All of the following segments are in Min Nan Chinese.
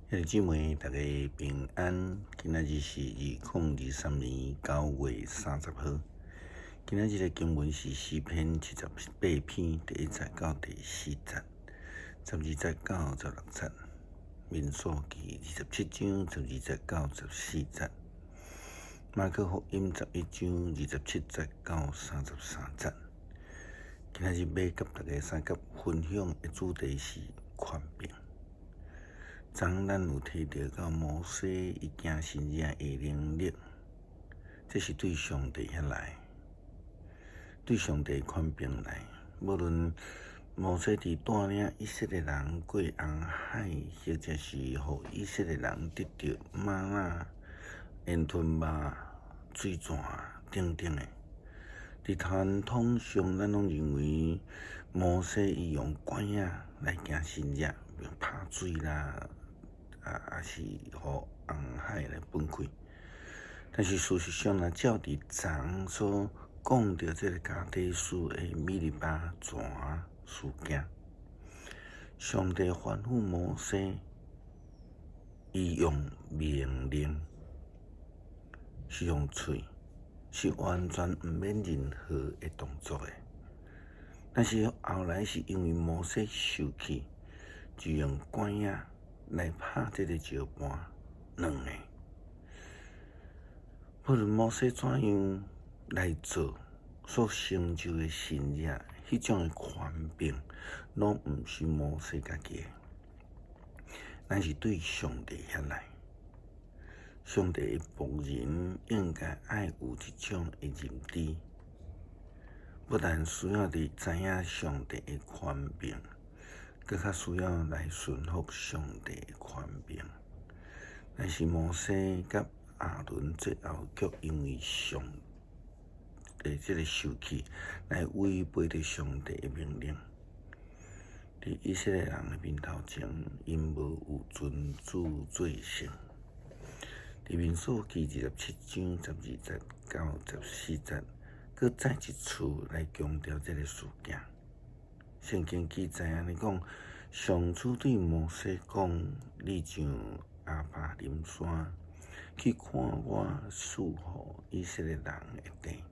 兄弟姊妹，大家平安。今仔日是2023年9月30號。今仔日的經文是詩篇78篇第1節到第4節，12節到16節。民數記27章12節到14節。馬可福音11章27節到33節。今仔日欲佮大家相佮分享的主題是權柄。昨咱有提著到摩西伊行神蹟的能力，這是對上帝遐來，對上帝權柄來。無論摩西佇帶領以色列人過紅海，或者是予以色列人得著嗎哪、煙吞肉、水泉等等的。佇傳統上，咱攏認為摩西伊用拐仔來行神蹟，拍水啦，啊，抑是予紅海來分開。但是事實上，若照佇昨所講著這个迦低斯的米利巴泉事件，上帝吩咐摩西，伊用命令，是用喙，是完全毋免任何的動作的。但是後來是因為摩西受氣，就用拐仔來拍這个石盤兩个。無論摩西怎樣來做，所成就的神蹟，彼種的權柄，攏毋是摩西家己的，乃是對上帝遐來。上帝的僕人應該愛有這種的認知，不但需要佇知影上帝的權柄，閣較需要來順服上帝的權柄。但是摩西佮亞倫最後卻因為上帝這个受氣，來違背著上帝的命令。佇以色列人的面頭前，𪜶無有尊主做聖。佇民數記27章12節到14節，閣再一次來強調這个事件。聖經記載按呢講，上主對摩西講：你上亞巴琳山去看我賜予以色列人的地，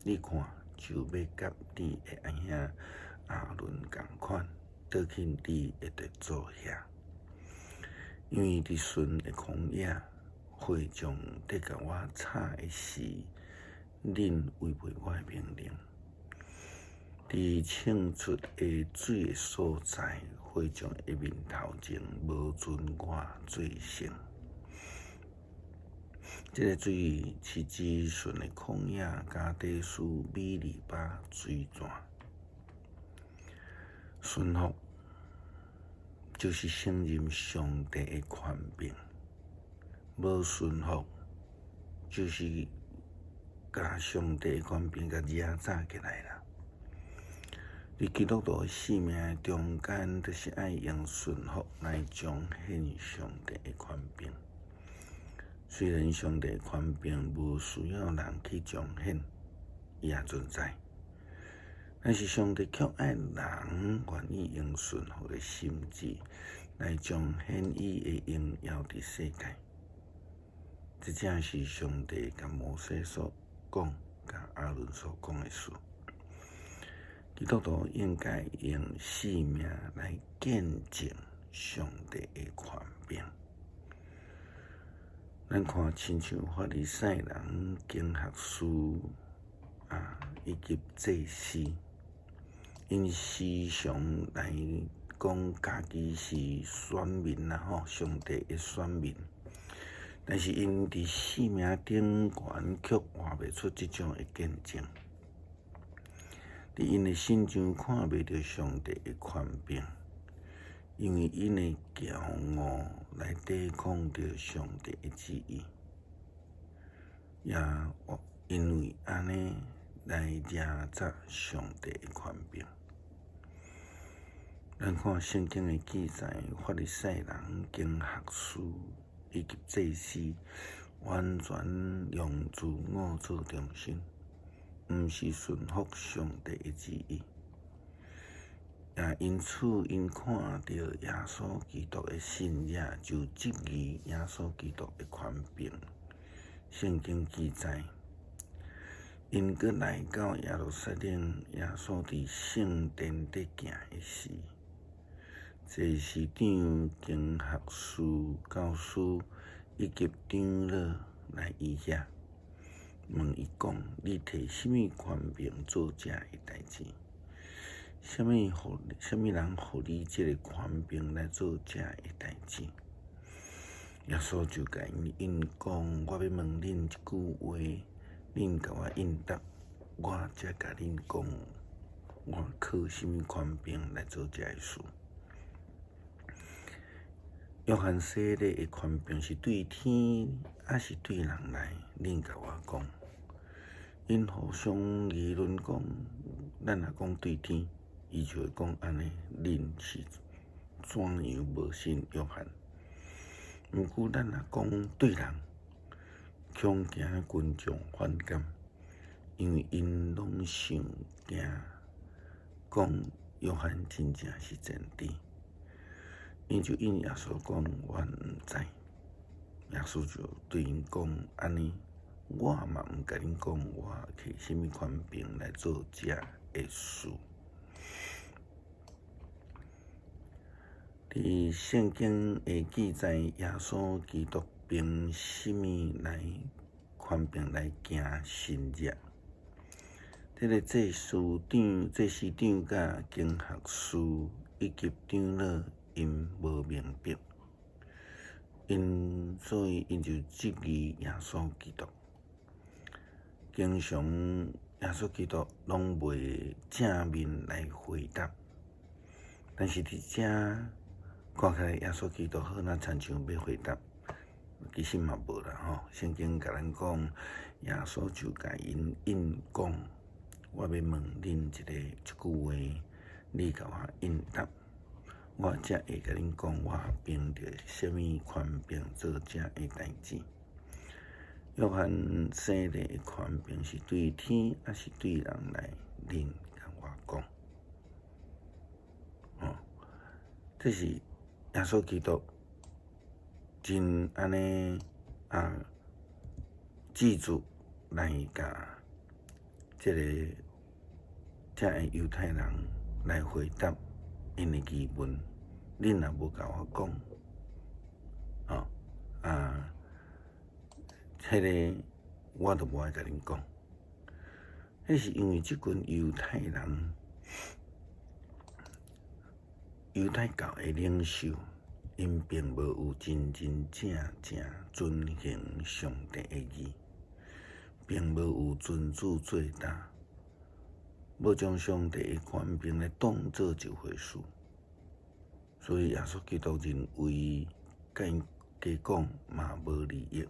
你看就欲佮你的阿兄亞倫仝款，倒去你的列祖遐，因為佇汛的曠野，會眾佇共我吵的時，恁違背我的命令。佇衝出的水的所在，會眾的面頭前無尊我做聖。這个水是指汛的曠野迦低斯米利巴水泉。順服就是承認上帝的權柄，無順服就是共上帝的權柄共掠走起來啦。佇基督徒的生命中間，就是愛用順服來彰顯上帝的權柄。雖然上帝的權柄無需要人去彰顯，伊也存在，但是上帝卻愛人願意用順服的心志來彰顯伊的榮耀佇世界。這正是上帝共摩西所講、共亞倫所講的事。基督徒應該用生命來見證上帝的權柄。咱看，親像法利賽人、經學士啊，以及祭司，𪜶時常來講家己是選民啦，吼，上帝的選民。但是𪜶佇生命頂懸卻活袂出這種的見證。佇𪜶的身上看袂著上帝的權柄，因為𪜶的驕傲來抵抗著上帝的旨意，也因為按呢來掠奪上帝的權柄。咱看聖經的記載，法利賽人、經學士以及祭司，完全用自我做中心，毋是順服上帝的旨意。也因此，𪜶看著耶穌基督的神跡，就質疑耶穌基督的權柄。聖經記載，𪜶閣來到耶路撒冷，耶穌佇聖殿佇行的時，祭司長、經學士、教師以及長老來伊遐，問伊講：你提啥物權柄做這个代誌？啥物人予你這个權柄來做這个代誌？耶穌就共𪜶講：我欲問恁一句話，恁共我應答，我才共恁講，我靠啥物權柄來做這个事。約翰洗禮的權柄是對天，抑是對人來？恁共我講。𪜶互相議論講：咱若講對天，伊就會講按呢，恁是怎樣無信約翰？毋過咱若講對人，恐驚群眾反感，因為𪜶攏想驚講約翰真正是先知。𪜶就應耶穌講：阮毋知。耶穌就對𪜶講：按呢，我嘛毋共恁講，我提啥物權柄來做這个事。佇聖經的記載，耶穌基督憑啥物來權柄來行神跡？這个祭司長、祭司長佮經學士以及長老，𪜶無明白，所以𪜶就質疑耶穌基督。經常耶穌基督攏袂正面來回答，但是佇遮看起來耶穌基督好若親像欲回答，其實嘛無啦吼。聖經共咱講，耶穌就共𪜶應講：我欲問恁一句話，你共我應答，我才會共恁講，我憑著啥物權柄做這个代誌。約翰洗禮的權柄是對天，抑是對人來？恁共我講。哦，這是耶穌基督真按呢啊，記住來共這个遮个猶太人來回答𪜶的疑問。恁若無共我講，哦啊，彼个我就無愛共恁講。彼是因為這群猶太人、猶太教的領袖，𪜶並無有真真正正遵行上帝的義，並無有尊主做大，無將上帝的權柄來當做一回事。所以耶穌基督認為，共𪜶加講嘛無利益，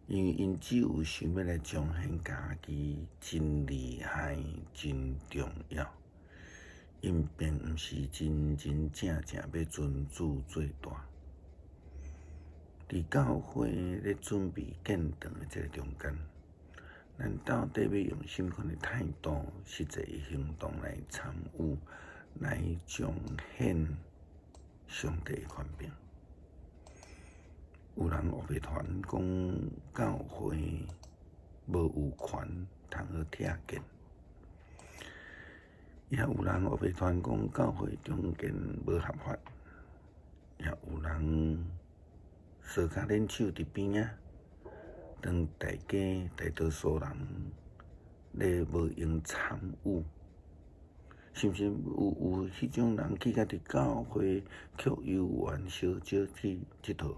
因為𪜶只有想欲來彰顯家己真厲害、真重要，𪜶並毋是真真正正欲尊主做大。佇教會咧準備建堂的這个中間，咱到底欲用啥物款的態度、實際行動來參與，來彰顯上帝的權柄？有人烏白傳講教會無有權通好拆建，也有人烏白傳講教會重建無合法，也有人相跤連手佇邊仔，當大家大多數人咧無閒參與，是毋是有彼種人去共佇教會卻遊玩小少去𨑨迌，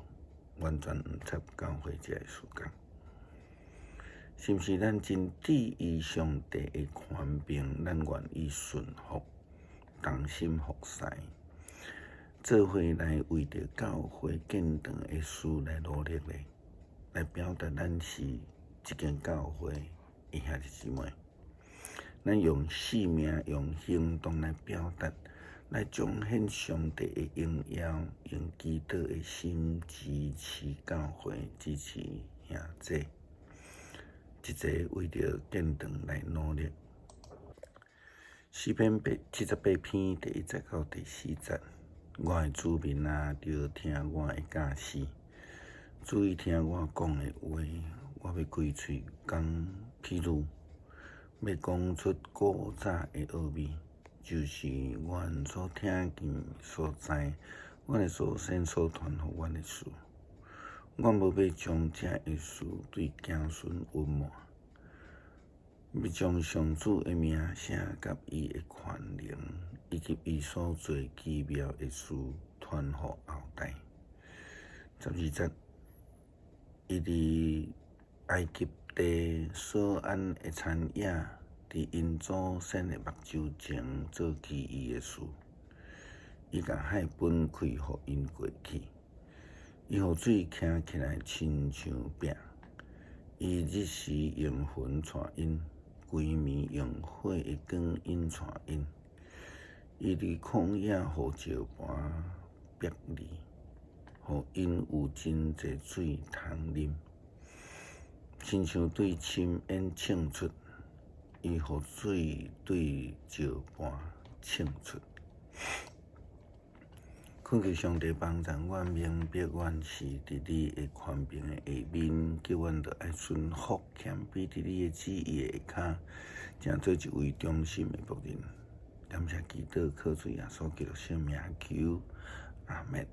完全毋插教會這个事工？是毋是咱真注意上帝的權柄，咱願意順服、同心服侍，做伙來為著教會建堂的事來努力咧，來表達咱是這間教會的兄弟姊妹。咱用生命、用行動來表達，來彰顯上帝的榮耀，用祈禱的心支持教會，支持兄弟，一齊為著建堂來努力。詩篇78篇第1節到第4節，我的子民啊，著聽我的教示，注意聽我講的話。我欲開喙講譬喻，欲講出古早的奧秘，就是阮所聽見、所知，阮的祖先所傳予阮的事。阮無欲將這个事對子孫隱瞞，欲將上主的名聲佮伊的權能，以及伊所做奇妙的事傳予後代。12節，伊佇埃及地瑣安的田野，佇𪜶祖先的目睭前做奇異的事，伊共海分開，予𪜶過去。伊予水徛起來，親像壁；伊日時用雲帶𪜶，規暝用火的光引帶𪜶。伊佇曠野予石盤迸裂，予𪜶有真濟水通啉，親像對深淵衝出，伊予水對石盤衝出。懇求上帝幫助阮明白，阮是佇你的權柄的下面，叫阮著愛順服謙卑佇你的旨意的下跤，成做一位忠心的僕人。感謝基督，靠主耶穌基督聖名求，阿們。